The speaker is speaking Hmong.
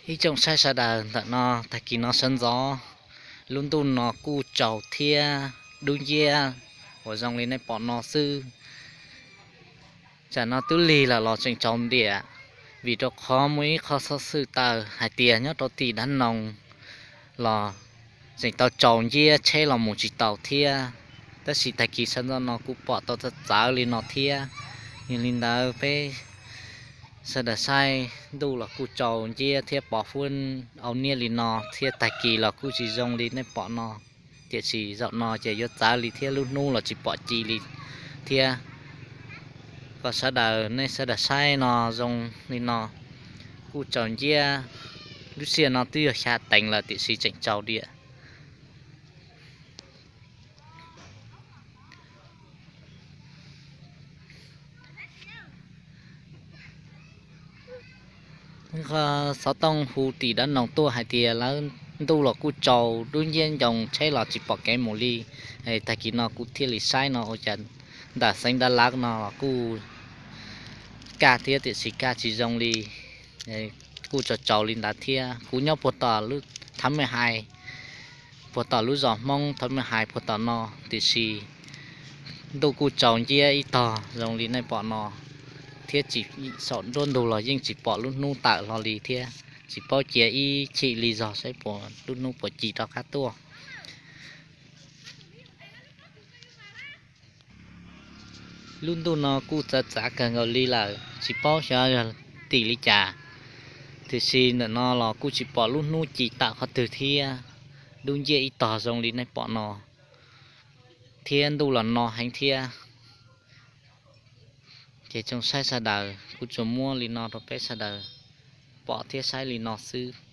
Ib tsoom saib sawv daws, ntawm no tag kis no sawv ntxov, lub ntuj no kuj tsaus thiab dub nciab uas zoo li nej pom no xwb. Tsam no twb lig lawm los tseem tsaus ntiam, vim rau qhov muaj ib qho xov xwm tawm hais tias nyob rau tim Dab Noog los tseem tau tsaus nciab, tsheb los mus tsis taus thiab. Tab sis tag kis sawv ntxov no kuj pom tau txawv txawv li no thiab. Yog li ntawd peb sawv daws saib, ntuj los kuj tsaus nciab thiab pos huab au niab li no thiab, tag kis los kuj tsis zoo li nej pom no. Tiam sis zaum no ces yuav txawv li thiab, lub hnub los tsis pom ci li thiab. Kom sawv daws, nej sawv daws saib no zoo li no, kuj tsaus nciab. Lub sij hawm no twb yog xya teev lawm tiam sis tseem tsaus diam. Xov tooj hu tim Dab Noog tuaj hais tias lawv, ntuj los kuj tsaus dub nciab ncoo, tsheb los tsis pom kev mus li. Tag kis no kuv thiaj li saib no ua cas ntawm xeev Dab Lab no kuj kaj thiab tiam sis kaj tsis zoo li, kuj tsaus tsaus li ntawd thiab. Kuv nyob puag tom lub Thab Mej Hais, puag tom lub zos Hmoob Thab Mej Hais puag tom no, tiam sis ntuj kuj tsaus nciab ib tog zoo li nej pom no thiab, tsis, saum nruab ntug los yeej tsis pom lub hnub tawm hlo li thiab. Tsis paub, cia ib chim li zog saib puas lub hnub puas ci rov qab tuaj. Lub ntuj no kuj txawv txav kawg nkaus li lawm, tsis paub xyov yog tim li cas, tiam sis ntawm no los kuj tsis pom lub hnub ci tawm qhov twg thiab, dub nciab ib tog zoo li nej pom no, thiab ntuj los no heev thiab. Ces tsoom saib sawv daws, kuv tsuas muab li no rau peb sawv daws pom thiab saib li no xwb.